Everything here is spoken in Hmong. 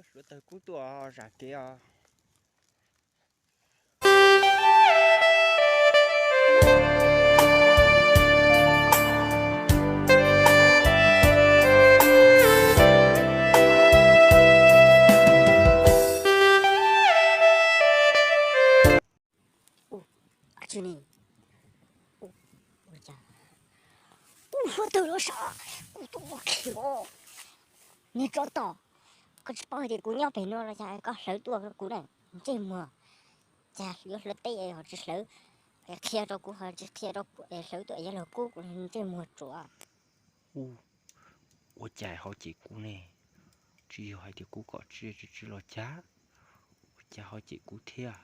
Hluav taws kub tuaj zam kev os. Ua cas, ua cas, ua hluav taws los sav, kuv tuaj ua khiav. Niag tsov tom, koj tsis paub hais tias kuv nyob pem no los cas koj hlawv tuaj kuv na, ntsej muag. Cas yuav hlawv teb ho tsis hlawv, qhia rau kuv ho tsis qhia rau kuv, hlawv tuaj yuav los kub kuv ntsej muag tsuav. Ua cas ho cem kuv ne? Tsis yog hais tias kuv kom tsiaj tsis tsis los cas, ua cas ho cem kuv thiab?